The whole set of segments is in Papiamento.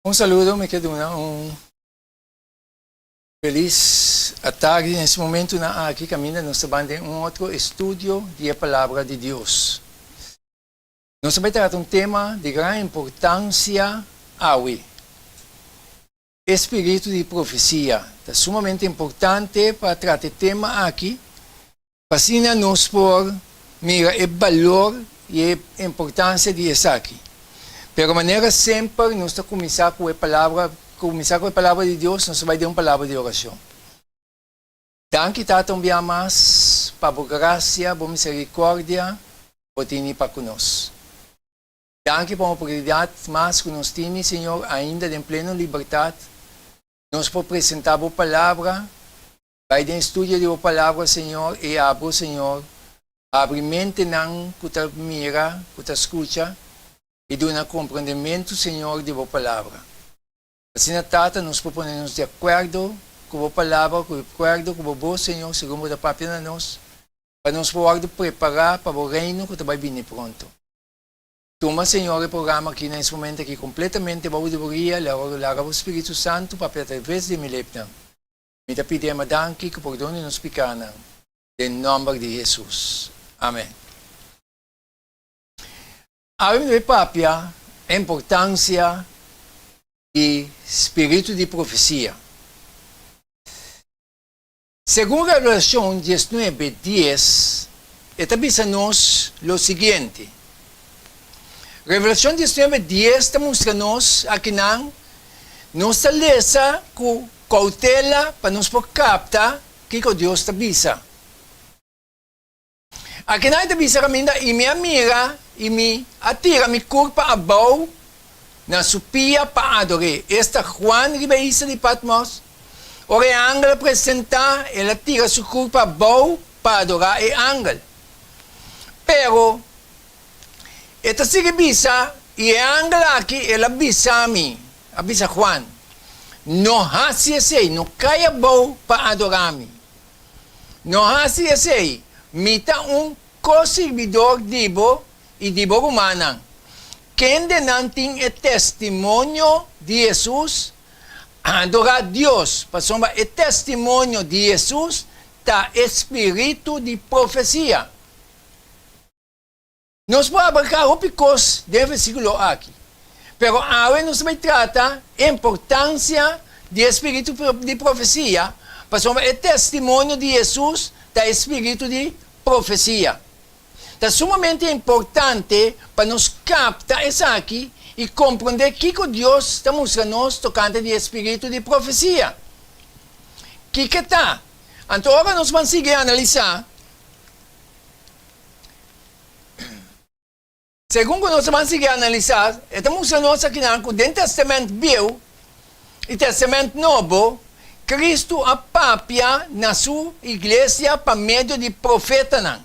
Un saludo, mi ke duna un felis atardi na es momentunan aki kaminda nos ta ban den un otro estudio di e Palabra di Dios. Nos ta bai trata un tema di gran importansia awe. E spiritu di profesia. Ta sumamente importante pa trata e tema aki pa asina nos por mira e balor i e importansia di esaki. Pero manera semper nos ta kuminsá ku e palabra, kuminsá ku e palabra di Dios, nos ta bai den un palabra di orashon. Danki Tata un bia mas pa bo grasia, bo miserikòrdia bo tini pa ku nos. Danki pa un oportunidat mas ku nos tini, Señor, ainda den pleno libertat, nos por presentá Bo Palabra, bai den studio di Bo Palabra, Señor, i abo, Señor, habri mentenan ku ta mira, ku ta skucha, i duna komprendementu, Señor, di Bo Palabra. Asina, Tata, nos por pone nos di akuerdo ku Bo Palabra, ku akuerdo ku Bo bos, Señor, segun Bo ta papia na nos, pa nos por wòrdu prepará pa Bo Reino ku ta bai bini pronto. Tuma, Señor, e programa aki na es momento aki completamente bou di bo guia, laga bo Spiritu Santu papia atraves di mi lepnan. Mi ta pidi Ema danki ku pordon di nos pikanan, den nomber di Hesus. Amen. Awe mi ta bai papia e importancia di spiritu di profecia. Segun Revelacion diesnuebe dies, e ta bisa nos lo siguiente. Revelacion diesnuebe dies ta mustra nos akinan, nos ta lesa ku koutela pa nos por kapta kiko Dios ta bisa. Akinan e ta bisa kaminda, I mi a mira, i mi a tira mi kurpa abou na su pia pa ador'é. Esta Juan riba e isla di Patmos. Ora e angel a presentá, el a tira su kurpa abou pa adorá e angel. Pero, e ta sigui bisa, I e angel aki, el a bisa mi, a bisa Juan, No hasi esei, no kai abou pa adorá mi. No hasi esei, mi ta un ko-sirbidor di bo i di bo rumannan, kendenan tin e testimonio di Hesus. Adorá Dios, pasobra e testimonio di Hesus ta e spiritu di profesia. Nos por abarká hopi kos den e versíkulo aki, pero awe nos ta bai trata e importansia di e spiritu di profesia, pasobra e testimonio di Hesus ta e spiritu di profesia. Ta sumamente importante pa nos kapta esaki i komprondé kiko Dios ta mustra nos tokante di e spiritu di profesia. Kiko ta? Anto ora nos ban sigui analisá. Segun ku nos a ban sigui analisá, e ta mustra nos akinan ku den Tèstamènt Bieu i Tèstamènt Nobo, Kristu a papia na su iglesia pa medio di profetanan.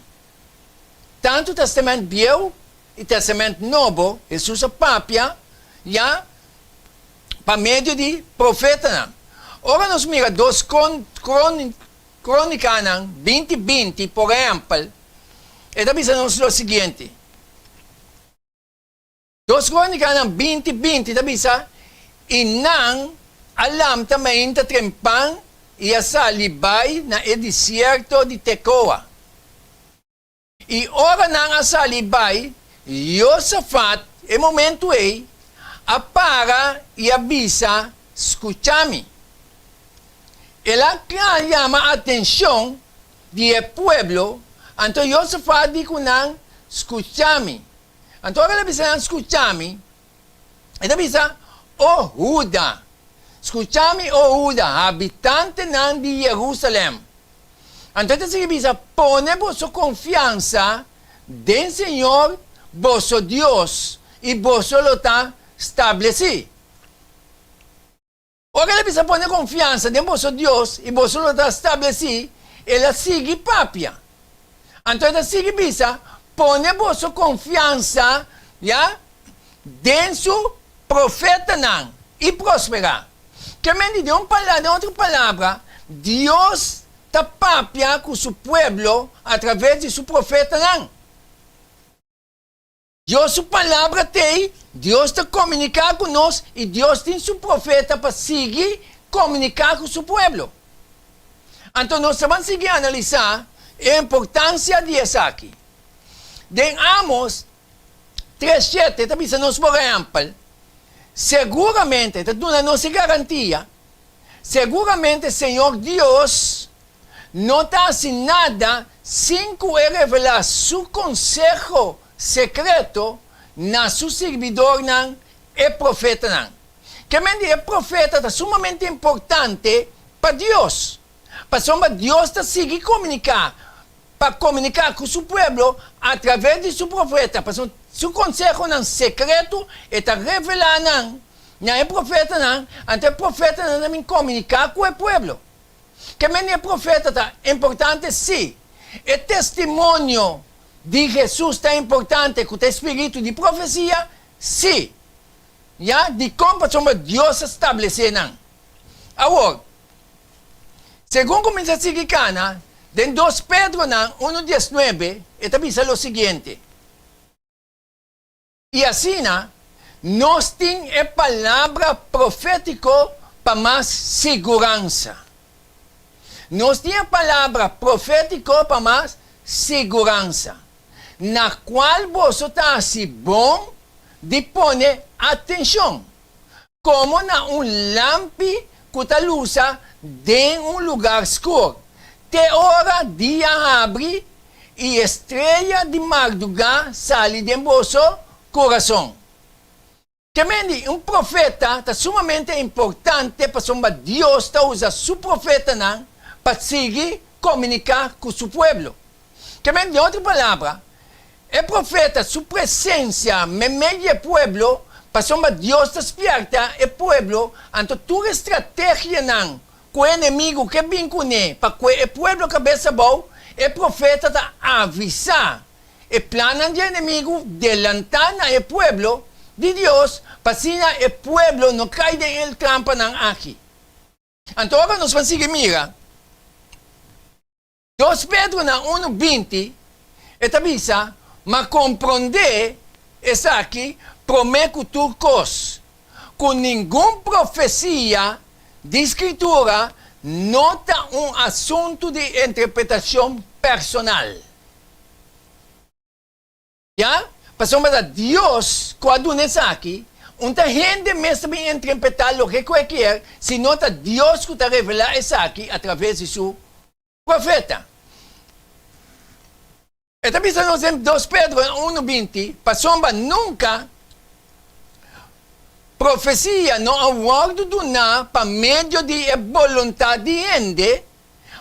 Tantu Tèstamènt Bieu i Tèstamènt Nobo, Hesus a papia ya pa medio di profetanan. Ora nos mira dos Krónikanan binti binti, por ehèmpel, e ta bisa nos lo siguiente. Dos Krónikanan binti binti ta bisa, I nan a lamta mainta trempan i a sali bai na e desierto di Tekoa. I ora nan a sali bai, Josafat, e momentu ei, a para i a bisa, Skucha mi. El a yama atenshon di e pueblo, anto Josafat di ku nan, Skucha mi. Anto ora el a bisa nan, Skucha mi, e ta bisa, O Huda, skucha mi, o Huda, habitantenan di Jerusalèm. Anto e ta sigui bisa, Pone boso konfiansa den Señor boso Dios, i boso lo ta stablesí. Ora el a bisa pone konfiansa den boso Dios i boso lo ta stablesí, el a sigui papia. Anto e ta sigui bisa, Pone boso konfiansa, ya, den su profetanan i prosperá. Ke men di den un palabra, den otro palabra, Dios ta papia ku su pueblo atraves di su profetanan. Dios su palabra t'ei Dios ta komuniká ku nos i Dios tin su profeta pa sigui komuniká ku su pueblo. Anto nos ta ban sigui analisá e importansia di esaki. Den Amos 3:7 ta bisa nos por ehèmpel, Seguramente, ta duna nos e garantia, seguramente Señor Dios no ta hasi nada sin ku e revelá su konseho sekreto na su sirbidornan, e profetanan. Ke men di e profeta ta sumamente importante pa Dios, pasobra Dios ta sigui komuniká pa komuniká ku su pueblo atraves di su profeta, pasobra su konsehonan sekreto e ta revelá nan na e profetanan, anto e profetanan ta bin komuniká ku e pueblo. Ke men di e profeta ta importante? Sí. E testimonio di Hesus ta importante ku ta e spiritu di profesia? Sí. Ya, dikon? Pasobra Dios a stablesé nan. Awor, segun ku mi ta sigui kana, den Dos Pedronan unu diesnuebe e ta bisa lo siguiente, I asina nos tin e palabra profétiko pa mas siguransa. Nos tin e palabra profétiko pa mas siguransa, na kual boso ta hasi bon di pone atenshon, komo na un lampi ku ta lusa den un lugar skur, te ora dia habri i e strea di mardugá sali den boso kurason. Ke men di un profeta ta sumamente importante pasobra Dios ta usa su profetanan pa sigui komuniká ku su pueblo. Ke men di otro palabra, E profeta su presencia memey di e pueblo, pasobra Dios ta spierta e pueblo, anto tur e strategianan cu e enemigo ke bin cune pa cue e pueblo cabes abou, e profeta ta avisa e plannan di e enemigo delanta na e pueblo di Dios pa asina e pueblo no cay den e trampanan aki. Anto ora nos ban sigui mira. Dos Pedro na unu 20, e ta bisa, Ma komprondé esaki promé ku tur kos, ku ningun profesia di Skritura no ta un asuntu di interpretashon personal. Ya, pasobra ta Dios ku a duna esaki, un ta hende mes ta bin interpretá loke ku e kier, sino ta Dios ku ta revelá esaki atraves di su profeta. E ta bisa nos den Dos Pedro unu 20, Pasobra nunka profesia no a wòrdu duná pa medio di e boluntat di hende,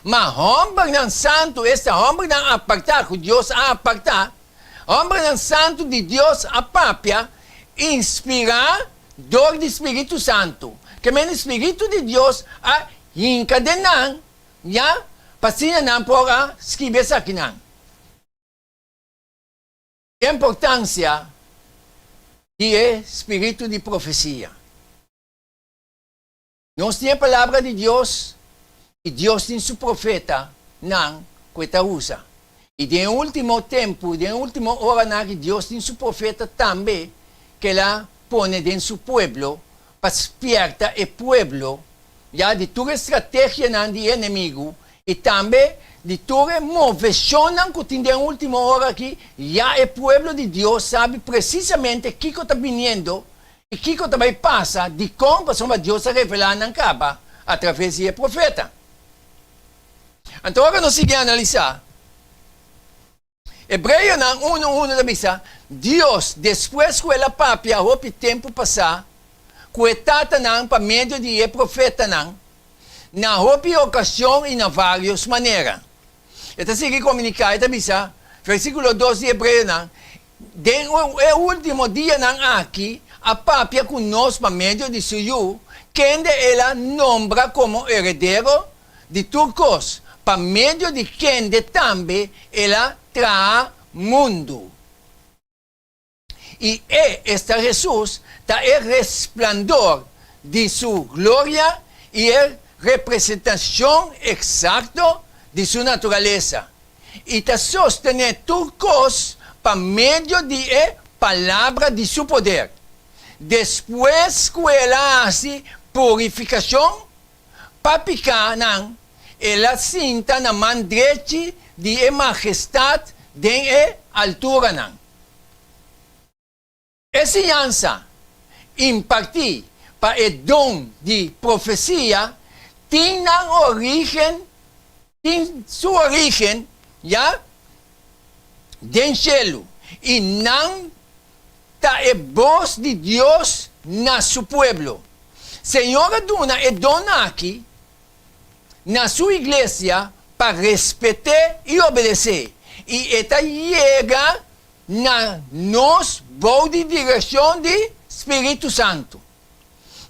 Ma hòmbernan santu, esta hòmbernan apartá ku Dios a apartá, hòmbernan santu di Dios a papia, inspirá dor di spiritu santu. Ke men e spiritu di Dios a hinka den nan, ya, pa asina nan por a skibi esakinan. E importansia di e spiritu di profesia. Nos tin e Palabra di Dios i Dios tin su profetanan ku e ta usa. I den e último tempu, den e último oranan aki Dios tin su profeta tambe ku el a pone den su pueblo pa spièrta e pueblo ya di tur e strategianan di e enemigu i tambe di tur e moveshonnan ku tin den e último ora aki, ya e pueblo di Dios sabi presisamente kiko ta biniendo I kiko ta bai pasa? Dikon? Pasobra Dios a revelá nan kaba atraves di e profeta. Anto ora nos sigui analisá, Hebreonan unu unu ta bisa, Dios, despues ku el a papia hopi tempu pasá ku e tatanan pa medio di e profetanan, na hopi okashon i na vários manera. E ta sigui komuniká, e ta bisa, versíkulo 2 di Hebreonan, Den e último dianan aki a papia ku nos pa medio di su Yu, kende el a nombra komo heredero di tur kos, pa medio di kende tambe el a traha mundu. I e, esta Hesus, ta e resplandor di su gloria i e representashon eksakto di su naturalesa. i ta sostené tur kos pa medio di e palabra di su poder. Despues ku el a hasi purifikashon pa pikánan, el a sinta na man drechi di e Mahestat den e alturanan. E siñansa impartí pa e don di profesia tin nan orígen, tin su orígen ya den shelu i nan ta e bos di Dios na su pueblo. Señor a duna e don aki na su iglesia pa respet'é i obedes'é, i e ta yega na nos bou di direkshon di Spiritu Santu.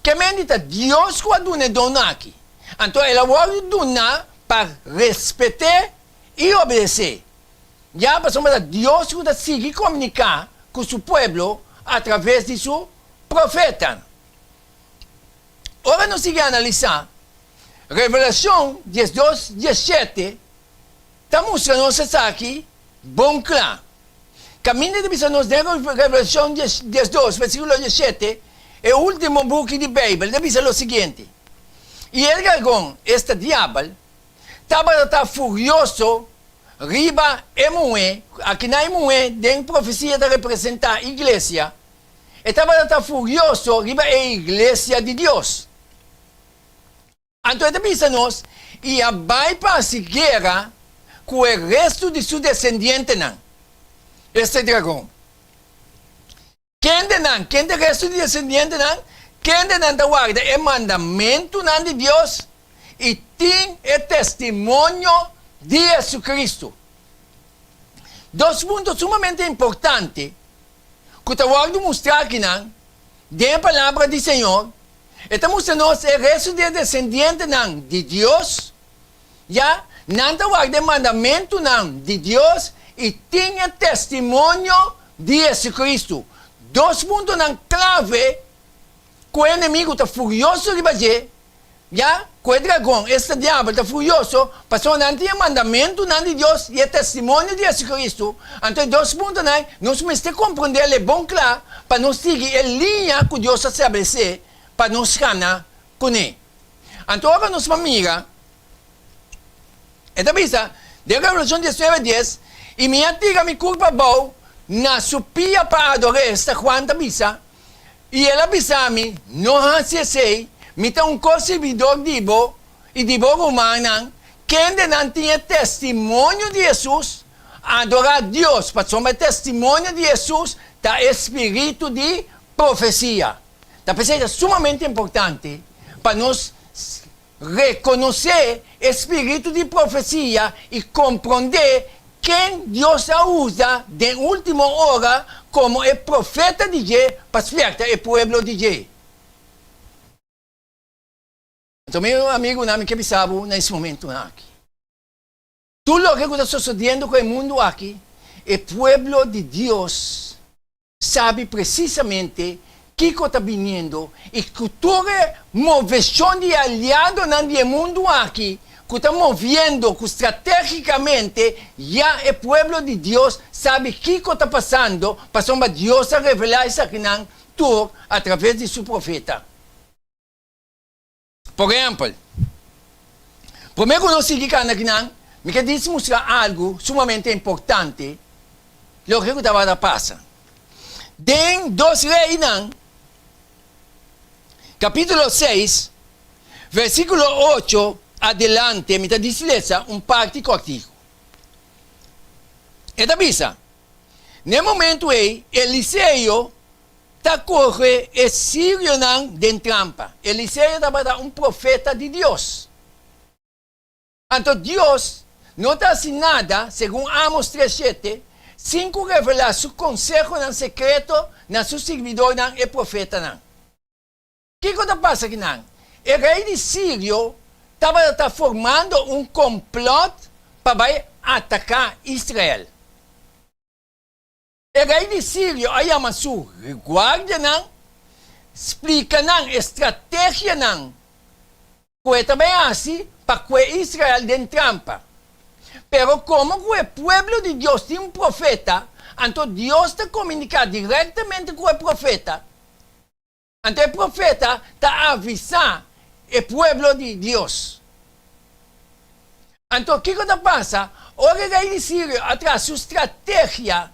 Ke mende ta Dios ku a duna e don aki, anto el a wòrdu duná pa respet'é i obedes'é. Ya pasobra ta Dios ku ta sigui komuniká ku su pueblo atraves di su profetan. Ora nos sigui analisá Revelashon 12, 17, ta mustra nos esaki bon kla. Kaminda ta bisa nos den Revelashon 12, versíkulo 17, e último buki di Beibel, ta bisa lo siguiente, I e dragon, esta diabel, tabata ta furioso riba e muhé, akinan e muhé den profesia ta representá iglesia, e tabata ta furioso riba e iglesia di Dios. Anto e ta bisa nos, I a bai pa hasi guera ku e restu di su desendientenan, esta e dragon. Kendenan? Ken ta e restu di desendientenan? Kendenan ta warda e mandamentunan di Dios i tin e testimonio di Jesucristo. Dos punto sumamente importante ku ta wòrdu mustrá akinan den e Palabra di Señor, e ta mustra nos e restu di e desendientenan di Dios, ya nan ta warda e mandamentunan di Dios i tin e testimonio di Jesucristo. Dos puntonan clave cu e enemigo ta furioso riba dje, ya cu e dragon, esta diabel, ta furioso pasobra nan tin e mandamentunan di Dios i e testimonio di Jesucristo. Anto e dos puntonan nos mester comprende le bon cla pa nos sigui e liña cu Dios a establece pa nos gana cune. Anto ora nos por mira, e ta bisa den Revelashon 19, 10, I mi a tira mi kurpa abou na su pia pa ador'é, esta Juan ta bisa, i el a bisa mi, No hasi esei, mi ta un ko-sirbidor di bo i di bo rumannan, kendenan tin e testimonio di Hesus. Adorá Dios, pasobra e testimonio di Hesus ta e spiritu di profesia. Ta p'esei ta sumamente importante pa nos rekonosé e spiritu di profesia i komprondé ken Dios a usa den último ora komo e profeta di dje pa spièrta e pueblo di dje. Anto mi amigunan, mi ke bisa bo na es momentunan aki, tur loke ku ta sosodiendo ku e mundu aki, e pueblo di Dios sabi presisamente kiko ta biniendo i ku tur e moveshon di e aliadonan di e mundu aki ku ta moviendo ku stratégikamente ya e pueblo di Dios sabi kiko ta pasando pasobra Dios a revelá esakinan tur atraves di su profeta. Por ehèmpel, promé ku nos sigui kanda akinan, mi ke dis mustra algu sumamente importante loke ku tabata pasa. Den Dos Reinan, kapítulo 6, versíkulo 8 adelante, mi ta dis lesa un parti kòrtiku. E ta bisa, Na e momentu ei, Eliseo ta kohe e sirionan den trampa. Eliseo tabata un profeta di Dios. Anto Dios no ta hasi nada, segun Amos 3 7, sin ku revelá su konsehonan sekreto na su sirbidornan e profetanan. Kiko ta pasa akinan? E rei di Sirio tabata ta formando un komplòt pa bai ataká Israel. E rei di Sirio a yama su guardianan, splika nan e strategianan ku e ta bai hasi pa kue Israel den trampa. Pero komo ku e pueblo di Dios tin un profeta, anto Dios ta komuniká direktamente ku e profeta. Anto e profeta ta avisá e pueblo di Dios. Anto kiko ta pasa ora e rei di Sirio a traha su strategia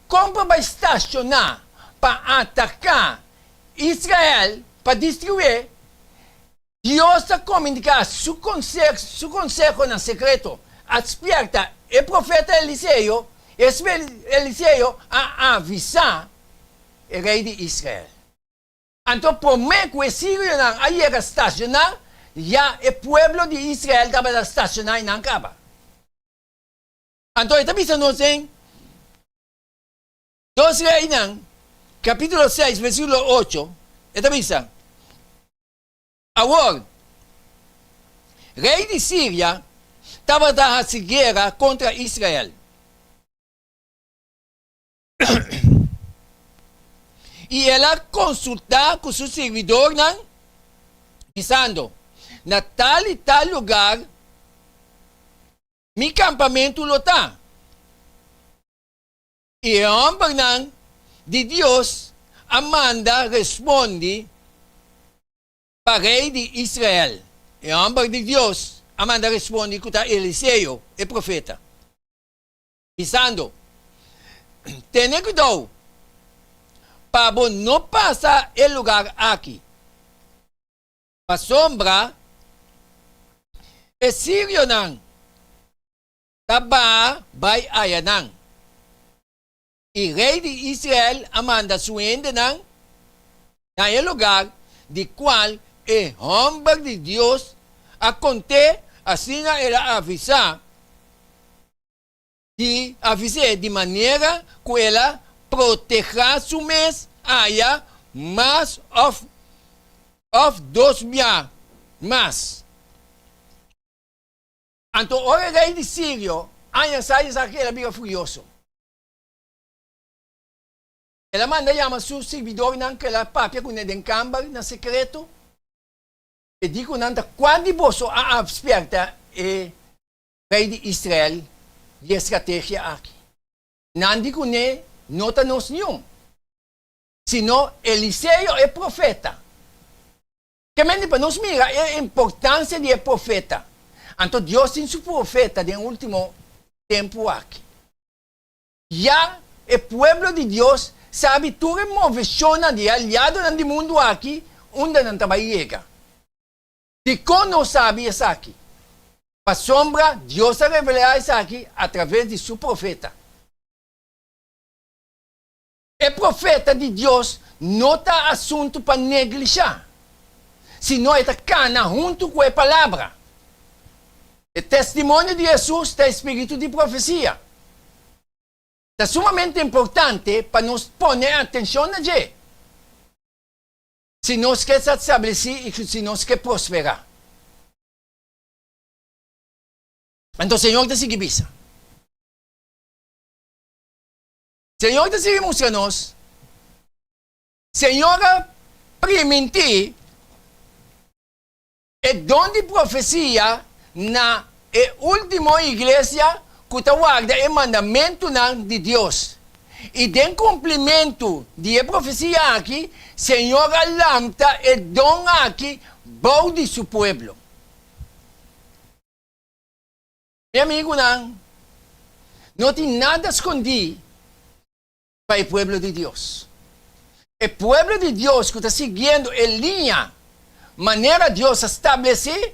kon pa bai stashoná pa ataká Israel pa destruié? Dios ta komuniká su su konsehonan sekreto. A spièrta e profeta Eliseo, i Eliseo a avisá e rei di Israel. Anto promé ku e sirionan a yega stashoná, ya e pueblo di Israel tabata stashoná einan kaba. Anto e ta bisa nos den Dos Reinan, kapítulo seis, versíkulo ocho, e ta bisa, Awor, rei di Siria tabata hasi guera kontra Israel. I el a konsultá ku su sirbidornan, bisando, Na tal i tal lugar mi kampamentu lo ta. I e hòmbernan di Dios a manda respondi pa rei di Israel. E hòmber di Dios a manda respondi ku ta Eliseo, e profeta, bisando, Tene kuidou pa bo no pasa e lugar aki, pasobra e sirionan ta baha bai ayanan. I rei di Israel a manda su hendenan na e lugar di cual e homber di Dios a cont'é, asina el a avisá di avis'é di manera cu el a protehá su mes aya mas of of dos bia mas. Anto ora e rei di Sirio haña sa esaki el a bira furioso. El a manda yama su sirbidornan ku el a papia kuné den kamber na sekreto. E di ku nan, Ta kua di boso a apspierta e rei di Israel di e strategia aki? Nan di kuné, No ta nos niun, sino Eliseo e profeta. Ke mende pa nos mira e importancia di e profeta. Anto Dios tin su profeta den ultimo tempu aki. Ya e pueblo di Dios sabi tur e movecionnan di e aliadonan di mundu aki unda nan ta bai yega. Dikon nos sabi esaki? Pasobra Dios a revelá esaki atraves di su profeta. E profeta di Dios no ta asuntu pa neglishá, sino e ta kana huntu ku e Palabra. E testimonio di Hesus ta e spiritu di profesia. Ta sumamente importante pa nos pone atenshon na dje, si nos ke sa stablesí i si nos ke prosperá. Anto Señor ta sigui bisa. Señor ta sigui mustra nos. Señor a primintí e don di profesia na e último iglesia ku ta warda e mandamentunan di Dios. I den kumplimentu di e profesia aki, Señor a lamta e don aki bou di su pueblo. Mi amigunan, no tin nada skondí pa e pueblo di Dios. E pueblo di Dios ku ta siguiendo e liña manera Dios a stablesé,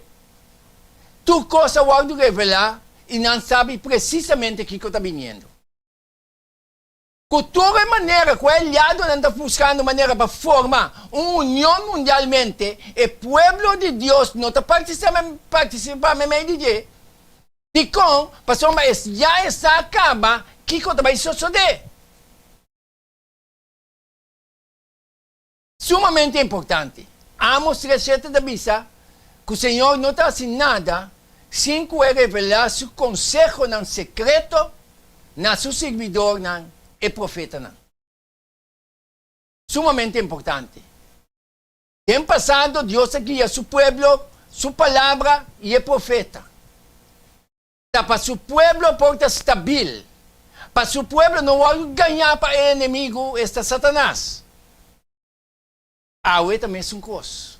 tur kos a wòrdu revelá i nan sabi presisamente kiko ta biniendo. Ku tur e manera ku e aliadonan ta buskando manera pa forma un union mundialmente, e pueblo di Dios no ta partisipá meimei di dje. Dikon? Pasobra es ya e sa kaba kiko ta bai sosodé. Sumamente importante. Amos 3:7 ta bisa ku Señor no ta hasi nada sin ku e revelá su konsehonan sekreto na su sirbidornan, e profetanan. Sumamente importante. Den pasado Dios a guia su pueblo, su palabra i e profeta. Ta pa su pueblo por ta stabil, pa su pueblo no wòrdu gañá pa e enemigu, esta Satanas. Awe ta mesun kos.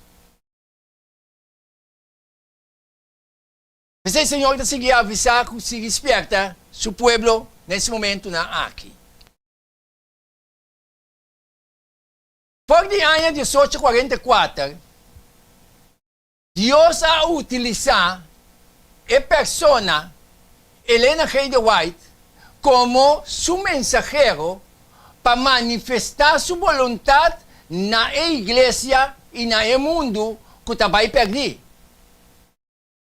P'esei Señor ta sigui avisá ku sigui spièrta su pueblo na es momentunan aki. For di aña 1844, Dios a utilisá e persona Elena G. de White komo su mensahero pa manifestá su boluntat na e iglesia i na e mundu ku ta bai pèrdí.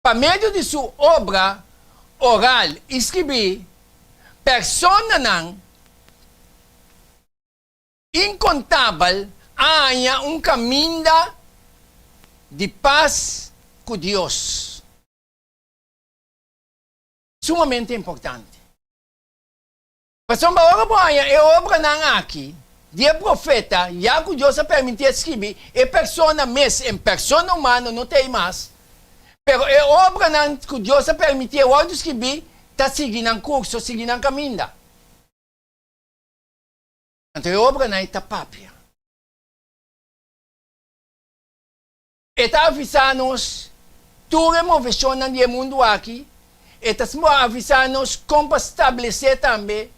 Pa medio di su obra oral i skibí, personanan inkontabel a haña un kaminda di pas ku Dios. Sumamente importante. Pasobra ora bo haña e obranan aki di e profeta, ya ku Dios a permitié skibi, e persona mes en persona humano no ta ei mas, pero e obranan ku Dios a permitié wòrdu skibí ta sigui nan kurso, sigui nan kaminda. Anto e obranan ei ta papia. E ta avisá nos tur e moveshonnan di e mundu aki. E ta avisá nos kon pa stablesé tambe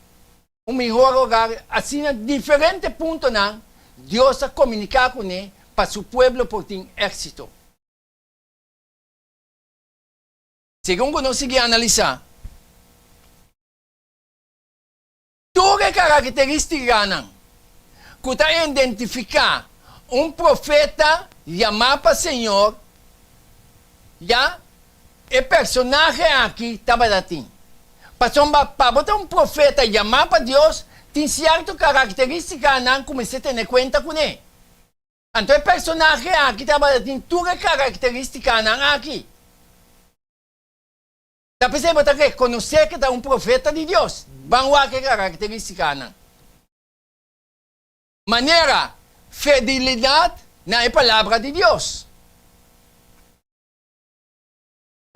un mihor hogar. Asina diferente puntonan Dios a komuniká kuné pa su pueblo por tin éksito. Segun ku nos sigui analisá tur e karakterístikanan ku ta identifiká un profeta yamá pa Señor, ya e personahe aki tabata tin. Pasobra pa bo ta un profeta yamá pa Dios, tin sierto karakterístikanan ku mester tene kuenta kuné. Anto e personahe aki tabata tin tur e karakterístikanan aki. Ta p'esei bo ta rekonosé ku e ta un profeta di Dios. Ban wak e karakterístikanan. Manera, Fidelidat na e Palabra di Dios.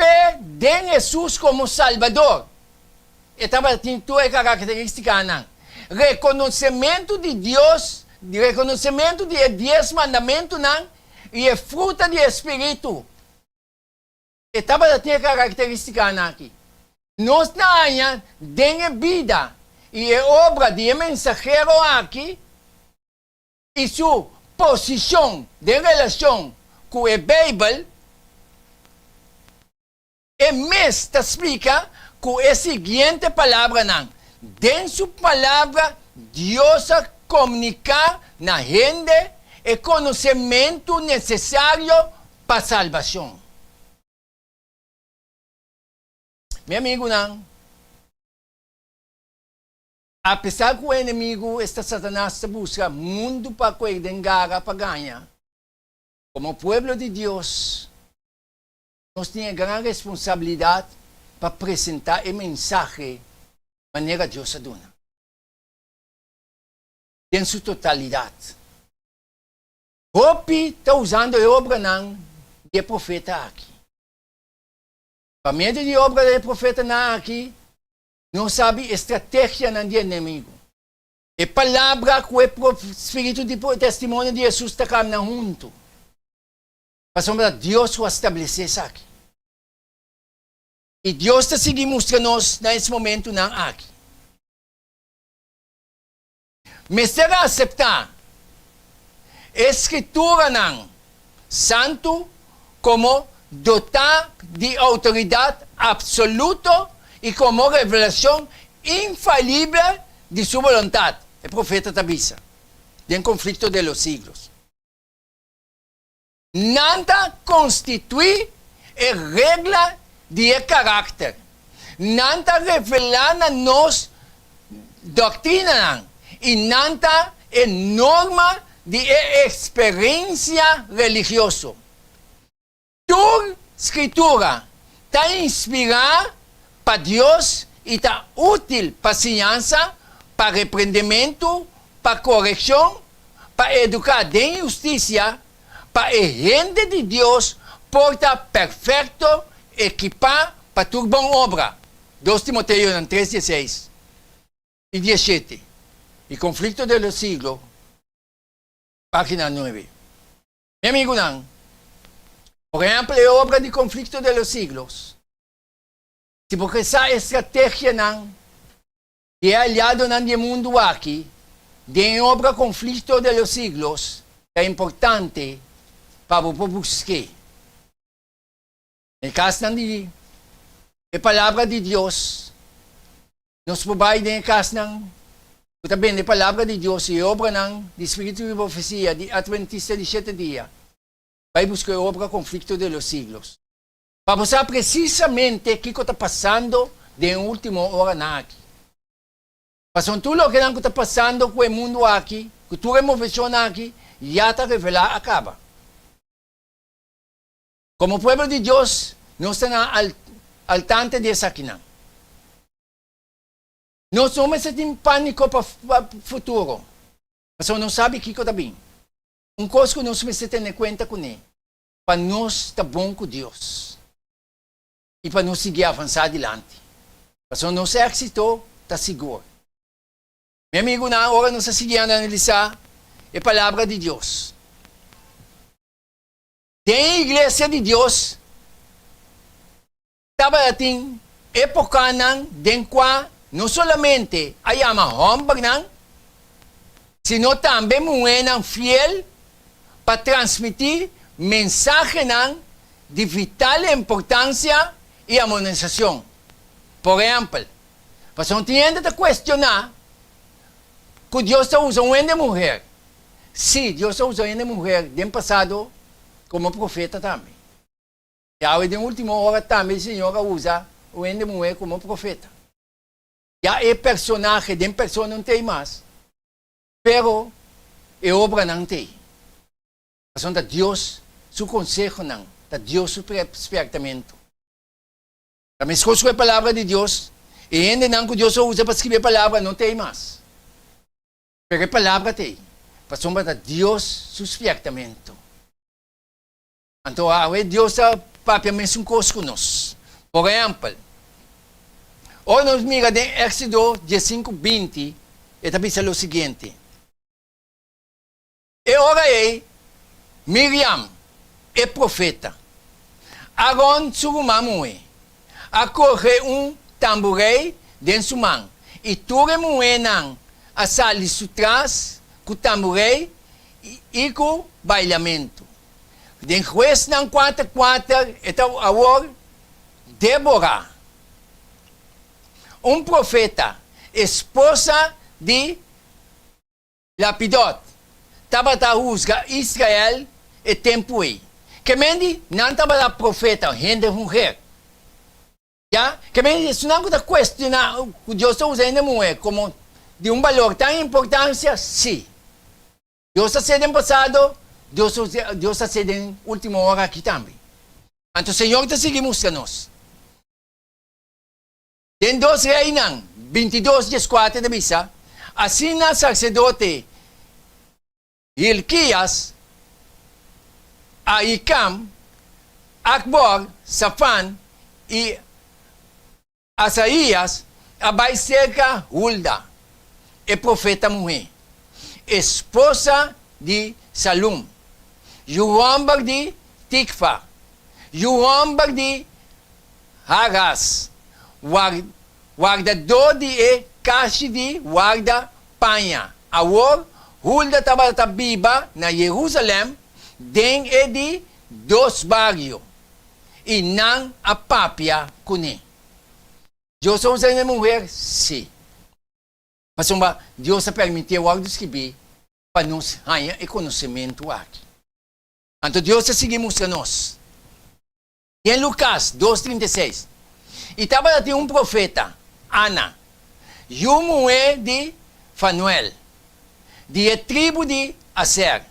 Fe den Hesus komo Salbador. E tabatin tur e karakterístikanan. Rekonosementu di Dios, rekonosementu di e Dies Mandamentunan i e fruta di e Spiritu. E tabata tin e karakteristikanan aki. Nos ta haña den e bida i e obra di e mensahero aki i su posishon den relashon ku e Beibel, e mes ta splika ku e siguiente palabranan, Den su Palabra Dios a komuniká na hende e konosementu nesesario pa salbashon. Mi amigunan, apesar ku e enemigu, esta Satanas, ta buska mundu pa koe den gara pa gaña, komo pueblo di Dios, nos tin e gran responsabilidat pa presentá e mensahe manera Dios a duna, den su totalidat. Hopi ta usando e obranan di e profeta aki. Pa medio di e obra di e profetanan aki, nos sabi e strategianan di e enemigu. E palabra ku e spiritu di testimonio di Hesus ta kamna huntu. Pasobra Dios ku a stablesé esaki. I Dios ta sigui mustra nos na es momentunan aki. Mester aseptá e Skrituranan Santu komo dotá di outoridat apsoluto i komo revelashon infalible di Su boluntat, e profeta ta bisa den Conflicto de los Siglos. Nan ta konstituí e regla di e karakter. Nan ta revelá na nos doktrinanan i nan ta e norma di e eksperensia religioso. Tur Skritura ta inspirá pa Dios i ta útil pa siñansa, pa reprendementu, pa korekshon, pa eduká den hustisia, pa e hende di Dios por ta perfekto, ekipá pa tur bon obra. Dos Timoteonan tres dieseis i dieshete i Conflicto de los Siglos, página nuebe. Mi amigunan, por ehèmpel e obra di Conflicto de los Siglos, si bo ke sa e strategianan di e aliadonan di e mundu aki den e obra Conflicto de los Siglos, ta importante pa bo por busk'é. Den kasnan di e Palabra di Dios, nos por bai den e kasnan ku ta bende Palabra di Dios i e obranan di Spiritu di Profesia di Adventista di Shete Dia, bai buska e obra Conflicto de los Siglos, pa bo sa presisamente kiko ta pasando den e ultimo oranan aki. Pasobra tur lokenan ku ta pasando ku e mundu aki, ku tur e moveshonnan aki, ya ta revelá a kaba. Komo pueblo di Dios, nos ta na altante di esakinan. Nos no mester tin pániko pa futuro, pasobra nos sabi kiko ta bin. Un kos ku nos mester tene kuenta kuné, pa nos ta bon ku Dios i pa nos sigui avansá dilanti, pasobra nos éksito ta sigur. Mi amigunan, ora nos ta sigui analisá e Palabra di Dios, Den e Iglesia di Dios tabatin epokanan den kua no solamente a yama hòmbernan, sino tambe muhénan fiel pa transmití mensahenan di vital importansia i amonesashon. Por ehèmpel, pasobra tin hende ta kuestioná ku Dios ta usa un hende muher Sí, Dios a usa hende muher den pasado komo profeta tambe. I awe den último ora tambe e Señor a usa un hende muher komo profeta. Ya e personahe den persona no t'ei mas, pero e obranan t'ei. Pasobra ta Dios su konsehonan, ta Dios su spièrtamentu. Ta meskos ku e Palabra di Dios, e hendenan ku Dios a usa pa skribi e Palabra no t'ei mas. Pero e palabra ta ei, pasobra ta Dios su spièrtamentu. Anto awe Dios ta papia mesun kos ku nos. Por ehèmpel, ora nos mira den Éksodo diesinku 20, e ta bisa lo siguiente, E ora ei Miriam, e profeta, Aron su ruman muhé, a kohe un tamburei den su man, i tur e muhénan a sali su tras ku tamburei i ku bailamentu. Den Huesnan kuater kuater e ta awor Débora, un profeta, esposa di Lapidot tabata husga Israel e tempu ei. Ke men di nan tabata profeta, hende muher. Ya, ke men di esunnan ku ta kuestioná ku Dios ta usa hende muher komo di un balor tan importansia, sí. Dios a hasié den pasado, Dios Dios ta hasié den último ora aki tambe. Anto Señor ta sigui mustra nos. Den Dos Reinan 22 dieskuater ta bisa, Asina sarsedote Hilkias, Ahikam, Akbor, Safan i Asaías a bai serka Hulda, e profeta muhé, esposa di Salum, yu hòmber di Tikva, yu hòmber di Haras, wardadó di e kashi di warda paña. Awor Hulda tabata biba na Jerusalèm den e di dos bario, i nan a papia kuné. Dios a usa hende muher? Sí. Pasobra Dios a permitié wòrdu skibí pa nos haña e konosementu aki. Anto Dios ta sigui mustra nos. Den Lukas dos 36, I tabata tin un profeta, Ana, yu muhé di Fanuel, di e tribu di Aser.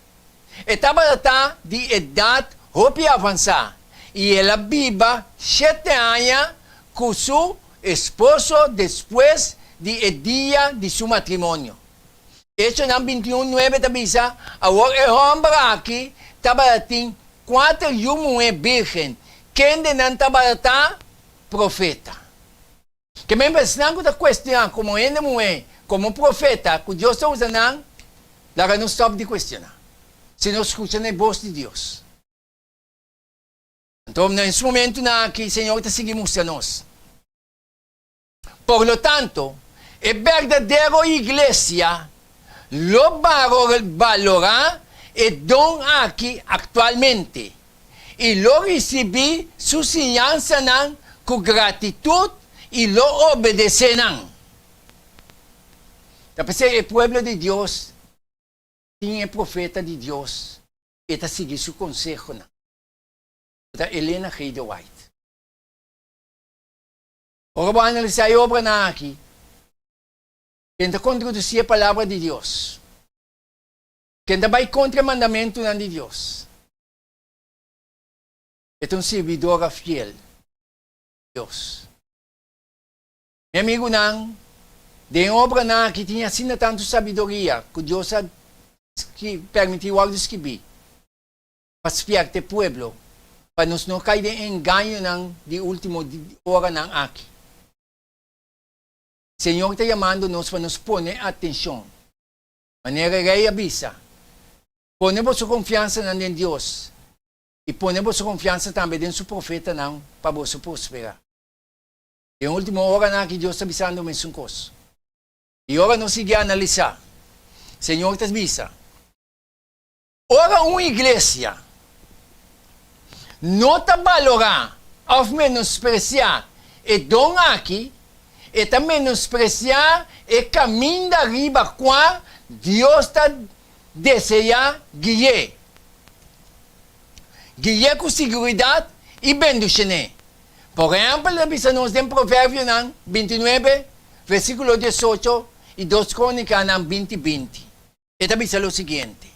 E tabata ta di edat hopi avansá, i el a biba shete aña ku su esposo despues di e dia di su matrimonio. Echonan 21, nuebe ta bisa, Awor e hòmber aki tabata tin kuater yu muhé bírgen, kendenan tabata ta profeta. Ke men esnan ku ta kuestioná komo hende muhé komo profeta ku Dios ta usa nan, laga nos stòp di kuestioná. Si nos skucha na e bos di Dios. Anto na es momentunan aki Señor ta sigui mustra nos. Por lo tanto, e berdadero iglesia lo balorá e don aki aktualmente i lo risibí su siñansanan ku gratitut i lo obedesé nan. Ta p'esei e pueblo di Dios tin e profeta di Dios i e ta sigui su konsehonan. Ta Elena G. de White. Ora bo analisá e obranan aki, ken ta kontradusí e Palabra di Dios? Ken ta bai kontra e mandamentunan di Dios? E ta un sirbidora fiel di Dios. Mi amigunan, den e obranan aki tin asina tantu sabiduria ku Dios a permití wòrdu skibí pa spièrta e pueblo pa nos no kai den engañonan di último oranan aki. Señor ta yamando nos pa nos pone atenshon. Manera e rei a bisa, Pone boso konfiansanan den Dios i pone boso konfiansa tambe den su profetanan pa boso prosperá. Den último oranan aki Dios ta bisando mesun kos. I ora nos sigui analisá, Señor ta bisa, Ora un iglesia no ta balorá òf menospresiá e don aki, e ta menospresiá e kaminda riba kua Dios ta deseá gui'é. Gui'é ku siguridat i bendushen'é. Por ehèmpel, ta bisa nos den Proverbionan 29, versíkulo 18 i Dos Krónikanan 20, 20. E ta bisa lo siguiente.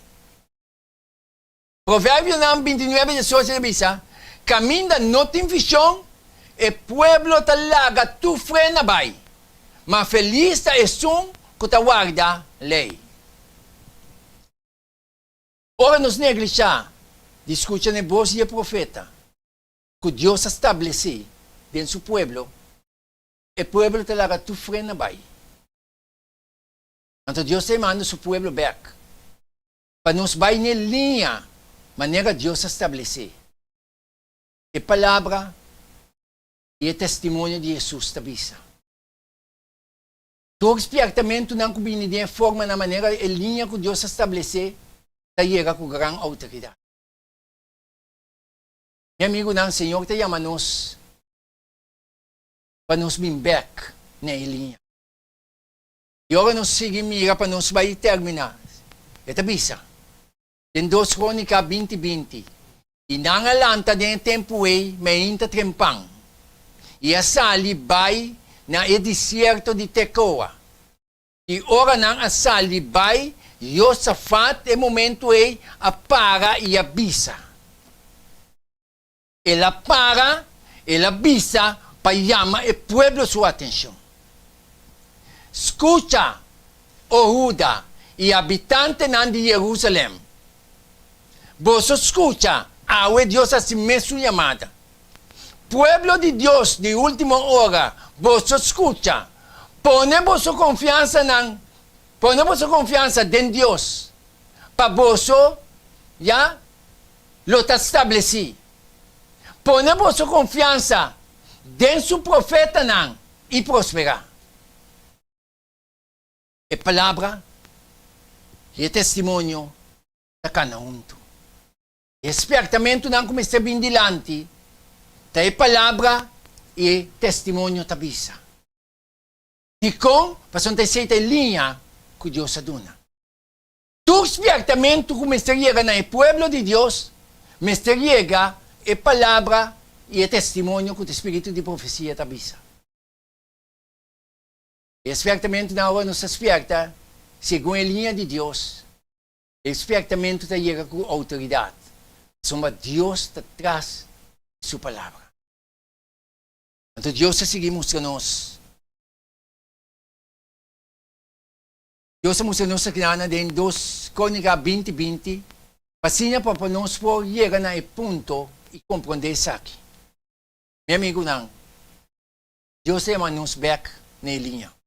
Proverbionan 29, 18 ta bisa, Kaminda no tin vishon, e pueblo ta laga tur frena bai, ma felis ta esun ku ta warda lei. Ora nos neglishá di skucha na e bos di e profeta ku Dios a stablesé den su pueblo, e pueblo ta laga tur frena bai. Anto Dios ta yamando su pueblo bek pa nos bai n'e liña manera Dios a stablesé. E palabra i e testimonio di Hesus ta bisa. Tur spièrtamentunan ku bini den e formanan manera e liña ku Dios a stablesé ta yega ku gran outoridat. Mi amigunan, Señor ta yama nos pa nos bin bek na e liña. I ora nos sigui mira pa nos bai terminá, e ta bisa, den Dos Krónika 20, 20, I nan a lanta den e tempu ei meinta trempan, i a sali bai na e desierto di Tekoa. I ora nan a sali bai, Josafat e momentu ei a para i a bisa. El a para, el a bisa pa yama e pueblo su atencion. Scucha, o Huda i habitantenan di Jerusalem! Boso scucha, awe Dios haci mesun yamada. Pueblo di Dios di ultimo ora, boso scucha! Pone boso confiansanan, pone boso confiansa den Dios, pa boso, ya, lo ta stablesí. Pone boso konfiansa den su profetanan i prosperá. E palabra i e testimonio ta kana huntu. E spièrtamentunan ku mester bin dilanti ta e palabra i e testimonio ta bisa. Dikon? Pasobra ta esei ta e liña ku Dios a duna. Tur spièrtamentu ku mester yega na e pueblo di Dios mester yega e palabra i e testimonio ku te spiritu di profesia ta bisa. E spièrtamentunan ora nos ta spièrta segun e liña di Dios, e spièrtamentu ta yega ku outoridat, pasobra Dios ta tras di su palabra. Anto Dios ta sigui mustra nos. Dios a mustra nos esaki den Dos Krónika 20, 20, pa asina pa nos por yega na e punto i komprondé esaki. Mi amigunan, Dios ta yama nos bèk na e liña.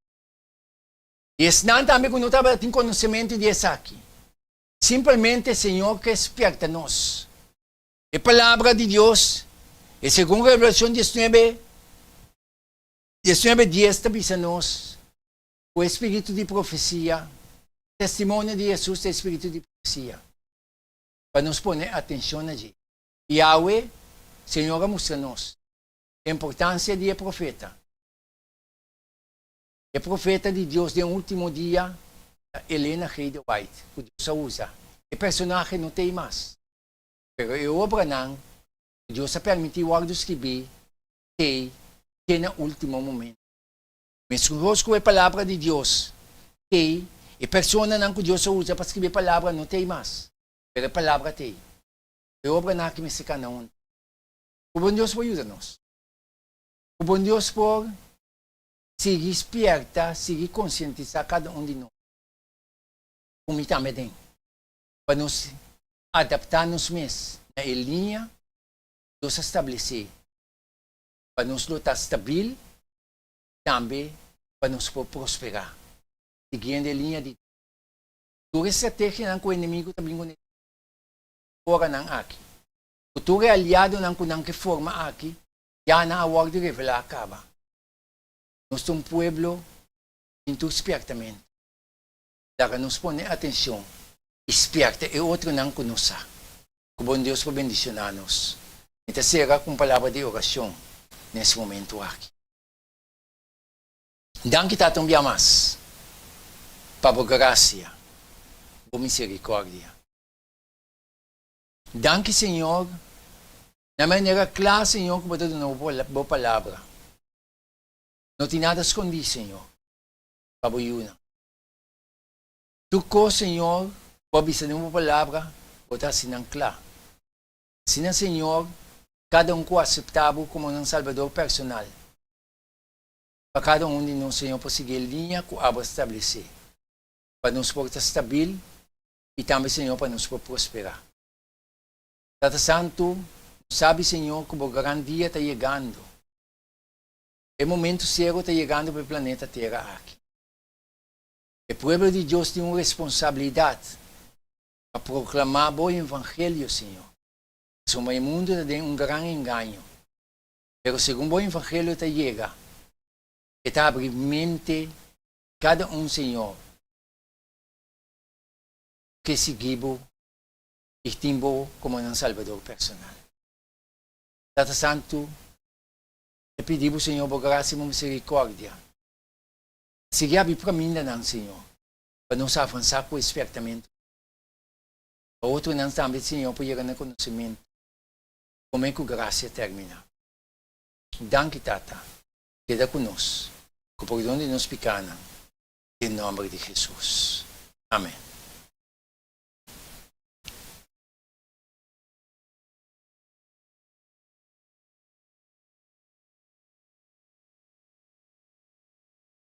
I esnan tambe ku no tabatin konosementu di esaki. Simpelmente Señor ke spierta nos. E palabra di Dios, e segun Revelacion 19, 19 10 ta bisa nos ku e spiritu di profesia, testimonio di Hesus ta e spiritu di profesia, pa nos pone atencion na dje. I awe Señor a mustra nos e importancia di e profeta. E profeta di Dios den ultimo dia ta Elena G. de White, ku Dios a usa. E personahe no t'ei mas, pero e obranan ku Dios a permití wòrdu skibí t'ei te na ultimo momento. Meskos ku e Palabra di Dios t'ei, e personanan ku Dios a usa pa skibi e Palabra no t'ei mas, pero e Palabra t'ei. E obranan aki mester kana huntu. Ku bon Dios por yuda nos. Ku bon Dios por sigui spierta, sigui konsientisá kada un di nos, ku mi tambe den, pa nos adaptá nos mes na e liña ku Dios a stablesé pa nos lo ta stabil, tambe pa nos por prosperá, siguiendo e liña di Dios. Tur e strategianan ku e enemigu ta bin kuné oranan aki, ku tur e aliadonan ku nan ke forma aki, ya nan a wòrdu revelá kaba. Nos ta un pueblo tin tur spiertamentu. Laga nos pone atencion y spierta e otronan cu nos sa. Cu bon Dios por bendiciona nos. Mi ta cera cu un palabra di oracion nes momento aki. Danki Tata un bia mas pa bo gracia, bo misericordia. Danki Señor na manera cla Señor cu bo ta duna bo palabra. No tin nada skondí, Señor, pa bo yunan. Tur kos, Señor, ku bo a bisa den bo Palabra, bo ta hasi nan kla. Asina, Señor, kada un ku aseptá bo komo nan Salbador personal, pa kada un di nos, Señor, por sigui e liña ku abo a stablesé, pa nos por ta stabil i tambe, Señor, pa nos por prosperá. Tata Santu, nos sabi, Señor, ku bo gran dia ta yegando. E momento sero ta yegando pa e planeta Tera aki. E pueblo di Dios tin un responsabilidad pa proclama bo Evangelio, Señor, pasobra e mundo ta den un gran engaño. Pero segun bo Evangelio ta yega, e ta habri mente cada un, Señor, ke sigui bo y tin bo como nan Salbador personal. Tata Santu, E pidi bo, Señor, bo gracia i bo misericordia. Sigui abi promindanan, Señor, pa nos avansa cu e spiertamentu. Pa otronan tambe, Señor, por yega na conocimentu prome cu gracia termina. Danki, Tata. Keda cu nos, cu pordon di nos picanan, den nomber di Jesus. Amen.